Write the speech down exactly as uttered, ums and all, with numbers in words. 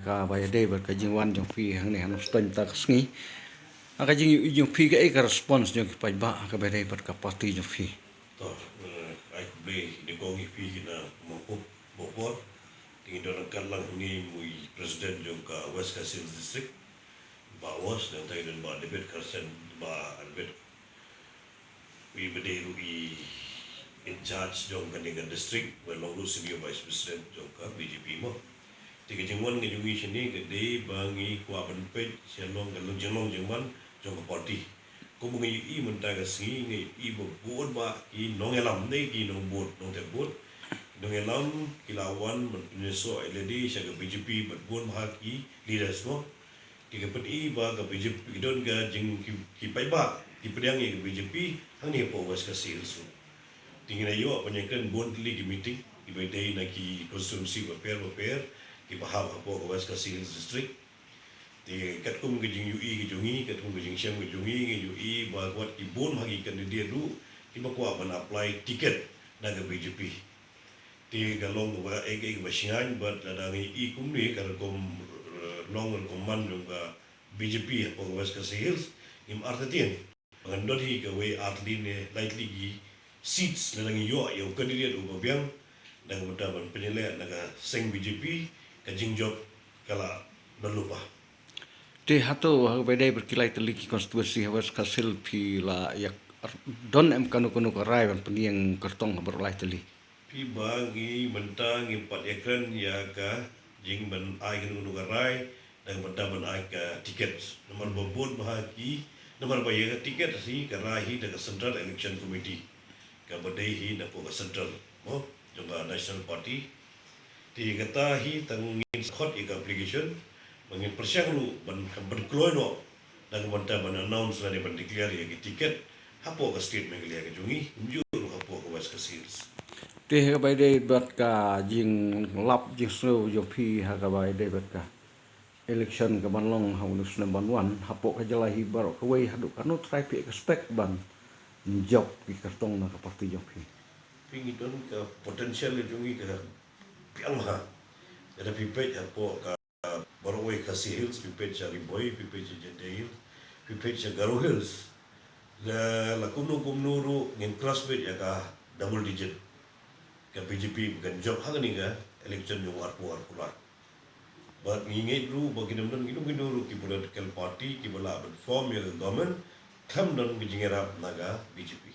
Ka ba ïadei bad ka jingwan jong phi hangne ha Nongstoiñ mynta ka sngi. Ha ka jingïohi jong phi, kaei ka response jong ki paidbah ha kaba ïadei bad ka party jong phi? To, eh, ai khublei ïa phi ki na Mawkhup Bopor. Te ngi don ryngkat lang hangne mo i president jong ka West Khasi Hills District, Bah Wos, nangta ngi don Bah David Carson, Bah Albert, i ba dei ruh i in charge jong kane ka district, ba long ruh senior vice president jong ka B J P mo. Te ka jingwan ka jong ngi shane ka dei ba ngi kwah ban peit sha long ka long jinglong jingman jong ka party. Kumba ngi ïohi mynta ka sngi, ngi ïohi ba bun bah ki nongïalam ne ki nongbud, nongtep bud, nongïalam ki la wan ban pynïasoh ïa lade sha ka B J P bad bun bah ki leaders mo. Te ka pyni ba ka B J P ki don ka jing ki, ki paidbah ki pdiang ïa ka B J P hangne hapoh West Khasi Hills. Te ngi la ïoh ban ïakren bun tylli ki meeting kiba dei na ki constituency bapher bapher kiba hap hapoh ka West Khasi Hills District. Te katkum ka jingïohi ka jong ngi, katkum ka jingshem ka jong ngi, ngi ïohi ba wat ki bun ha ki candidate ruh kiba kwah ban apply ticket na ka B J P. Te ka long kaba ek ek ba shngaiñ bad lada ngi ïohi kumne ka rukom, eh, long rukom man jong ka B J P hapoh West Khasi Hills, ngim artatien ba ngan don hi kawei artylli ne laitylli ki seats lada ngi ïoh ïa u candidate uba biang, da kaba mynta ban pynïaleh na ka seng B J P, ka jingjop ka la don lypa. Te hato ha kaba ïadei bad ki laitylli ki constituency ha West Khasi Hills phi la ïa don em kano kano ka rai ban pynïeng kyrtong ha baroh laitylli? Phi, ba ngi mynta ngim pat ïakren ïa ka jing ban ai kano kano ka rai, da kaba mynta ban ai ka ticket. Namar ba bun bah ki, namar ba ïa ka ticket hi ka rai hi da ka Central Election Committee, kaba dei hi napoh ka central mo jong ka National Party. Te kata hi tang ngin khot ïa ka application, ba ngin pyrshang ruh ban, ban kloi noh da kaba mynta ban announce lane ban declare ïa ki ticket hapoh ka state Meghalaya ka jong ngi, kumjuh ruh hapoh ka West Khasi Hills. Te ha kaba ïadei bad ka jinglap jingsngew jong phi ha kaba ïadei bad ka election kaban long ha une u snem ban wan, hapoh ka jylla hi baroh kawei, haduh katno trai phi expect ban jop ki kyrtong na ka party jong phi? Phi, ngi don ka potential jong ngi ka biang ha. Lada phi peit hapoh ka baroh kawei Khasi Hills, phi peit sha Ri Bhoi, phi peit sha Jaintia Hills, phi peit sha Garo Hills, la, la kumno kumno ruh ngin cross beit ïa ka double digit. Ka B J P kan jop ha kane ka election jong arphew arphew lai. Bad ngi ngeit ruh ba kin ym don kino kino ruh ki political party kiba lah ban form ïa ka government khlem don ka jingïarap na ka B J P.